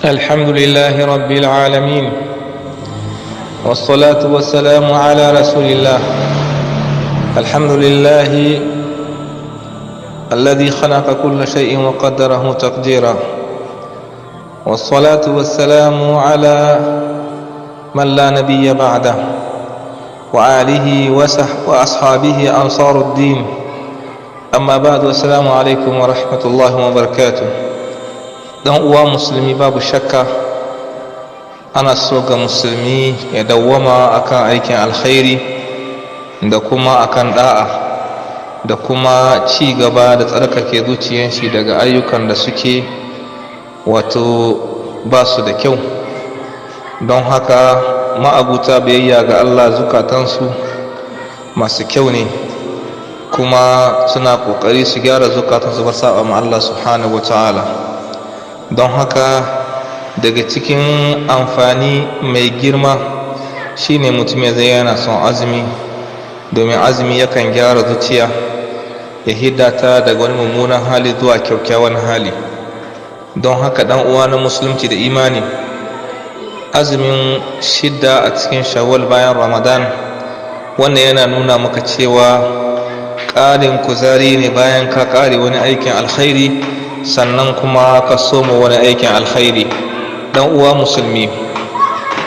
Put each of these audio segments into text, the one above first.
الحمد لله رب العالمين، والصلاة والسلام على رسول الله. الحمد لله الذي خلق كل شيء وقدره تقديرا، والصلاة والسلام على من لا نبي بعده وآله وأصحابه أنصار الدين. أما بعد، السلام عليكم ورحمة الله وبركاته. Dan uwa musulmi، babu shakka ana so ga musulmi ya dawwama akan aikin alkhairi da kuma akan da'a da kuma ci gaba da tsarkake zuciyan shi daga ayyukan da suke wato ba su da kyau. Don haka ma'abuta biyayya ga Allah zukatansu masu kyau ne، kuma suna ƙoƙari su gyara zukatansu ba saba ma Allah subhanahu wa ta'ala. Don haka daga cikin amfani mai girma shine mutum ya zai yana son azumi، domin azumi yakan gyara zuciya، ya hidda ta daga wani mummunan hali zuwa kyakkyawan hali. Don haka dan uwa na musulunci da imani، azumin 6 a cikin Shawwal bayan Ramadan، wannan yana nuna maka cewa ƙarin kuzari ne bayan ka ƙare wani aikin alkhairi، sannan kuma ka soma wani aikin alkhairi. Dan uwa musulmi،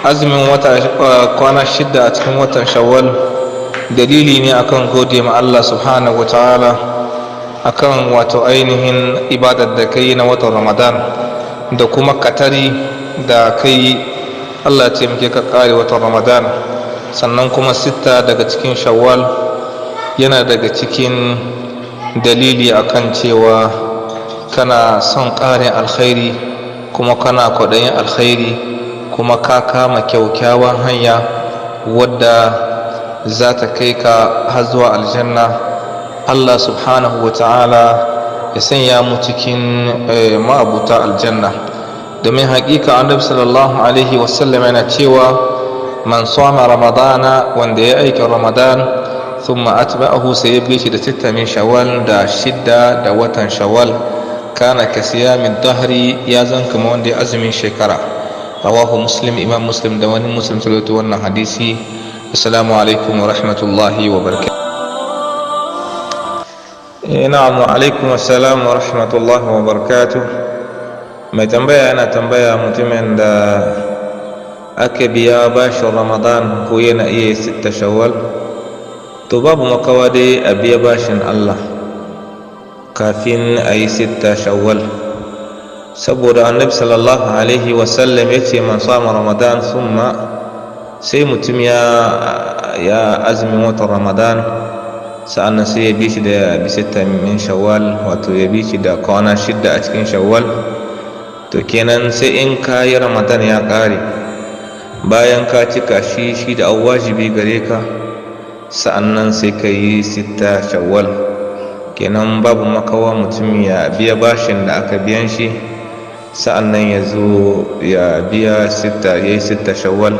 azumin wata kwana 6 a cikin watan Shawwal dalili ne akan gode ma Allah subhanahu wa ta'ala akan wato ainihin ibadar da kai na watan Ramadan da kuma katari da kai Allah ya taimake ka kare watan Ramadan. Sannan kuma 6 daga cikin Shawwal yana daga cikin dalili akan cewa kana son ƙarin alkhairi، kuma kana kwaɗayin alkhairi، kuma ka kama kyaukyawan hanya wadda za ta kai ka har zuwa aljanna. Allah subhanahu wa ta'ala ya sanya mu cikin ma'abuta aljanna، domin haƙiƙa Annabi sallallahu alaihi wasallam yana cewa: man sama ramadana، wanda ya aikin Ramadan، thumma atba'ahu، sai ya bi shi da 6 min Shawwal، da 6 da watan Shawwal، kana ka siyamin dahri، ya zan kama wanda ya azumin shekara. Rawahu Muslim. Imam Muslim da wani Muslim salatu wannan hadisi. Assalamu alaikum wa rahmatullahi wa barakatuh. Na'am، wa alaikum assalam wa rahmatullahi wa barakatuh. Mai tambaya yana tambaya mutumin da aka biya bashin Ramadan ko yana iya 6 Shawwal. To، babu makawa dai a biya bashin Allah kafin a yi 6 Shawwal، saboda Annabi sallallahu alaihi wasallam ya ce: man sama Ramadan summa، sai mutum ya azumin watan Ramadan، sa'annan sai ya bi shi da bi 6 min Shawwal، wato ya bi shi da kwana 6 a cikin Shawwal. To kenan sai in ka yi Ramadan ya ƙare، bayan ka cika shi, shi da wajibi gare ka، sa'annan sai ka yi 6 Shawwal. Kenan babu makawa mutum ya biya bashin da aka biyan shi، sa'annan ya zo ya biya 6، ya yi 6 Shawwal،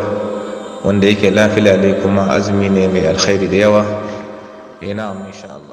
wanda yake lafila ne kuma azumi ne mai alkhairi da yawa. Ina insha Allah.